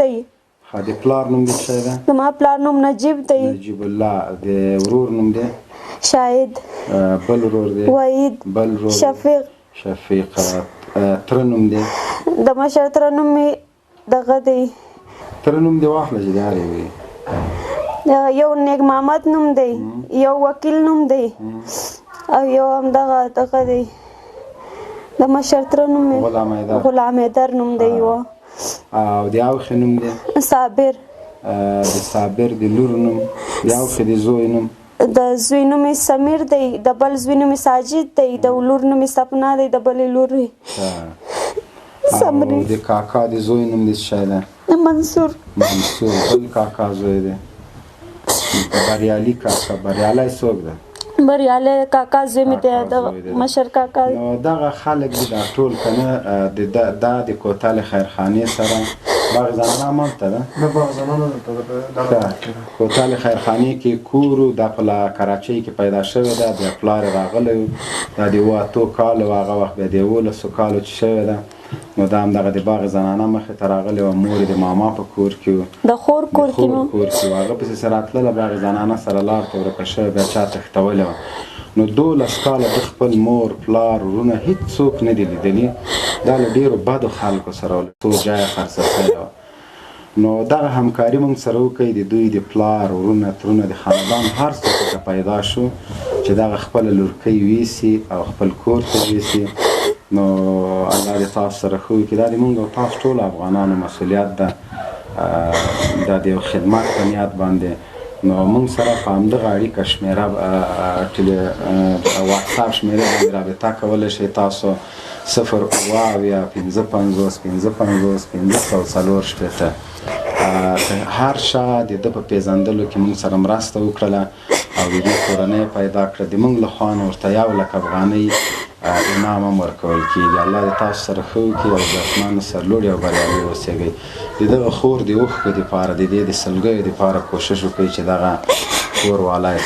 دی. ښه، د پلار نوم دې څه ده؟ زما پلار نوم نجیب دی. نجیب الله. د ورور نوم دی؟ شاهد. بل ورور دی؟ وحید. بل ورور؟ شفیق. شفیق. تره نوم دی؟ د مشر تره نوم مې دغه دی. تره نوم دې واخله چې د هر یو یې. یو نیک محمد نوم دی، یو وکیل نوم دی او یو هم دغه دغه دی. د مشر تره نوم مې غلام حیدر. غلام حیدر نوم دی یو. او د اوښې نوم دی؟ صابر. د صابر د لور نوم، د اوښې د زوی نوم؟ د زوی نوم یې سمیر دی، د بل زوی نوم یې ساجد دی، د لور نوم یې سپنا دی، د بلې لور یې او د کاکا د زوی نوم دې څه شی دی؟ منصور. منصور. بل کاکا زوی دی؟ بریالي کاکا. بریالی څوک دی؟ بریالی کاکا زوی مې دی، د مشر کاکا. نو دغه خلک دي دا ټول که نه، دا د کوتل خیرخانې سره باغ زنانه هم هلته ده؟ نه، باغ زنانه دلته ده. کوتل خیرخانې کې کور و، دا په کراچۍ کې پیدا شوې ده. بیا پلار یې راغلی و، دا د 7 8 کالو، هغه وخت بیا د 11 کالو چې شوې ده، نو دا هم دغه د باغ زنانه مخې ته راغلې وه. مور یې د ماما په کور کې و، د خور کور کې و، کور کې و. هغه پسې سره راتلله، باغ زنانه سره لار ته ورکه شوې، بیا چا تښتولې وه. نو 12 کاله د خپل مور پلار وروڼه هیڅوک نه دي لیدلي. دا له ډېرو بدو خلکو سره وه، څو جایه خرڅه شوې وه. نو دغه همکاري موږ سره وکړئ، د دوی د پلار وروڼه ترونه د خاندان هر څوک که پیدا شو چې دغه خپله لورکۍ ویسي او خپل کور ته ویسي، نو الله دې تاسو سره ښه وکړي. دا د موږ او تاسو ټولو افغانانو مسؤلیت ده، دا د یو خدمت په نیت باندې. نو موږ سره په همدغه اړیکه شمېره واتساپ شمېرې باندې رابطه کولی شئ تاسو، 0 77 55 55 564. هر شا د ده په پېژندلو کې موږ سره مرسته وکړله او د دې کورنۍ پیدا کړه، د موږ له خوا نه ورته 1 لک افغانۍ انعام هم ورکول کېږي. الله دې تاسو سره ښه وکړي او عزتمن، سرلوړي او بریالي اوسېږئ. د دغه خور د اوښکو دپاره، د دې د سلګیو دپاره کوشش وکړئ چې دغه کور والا یې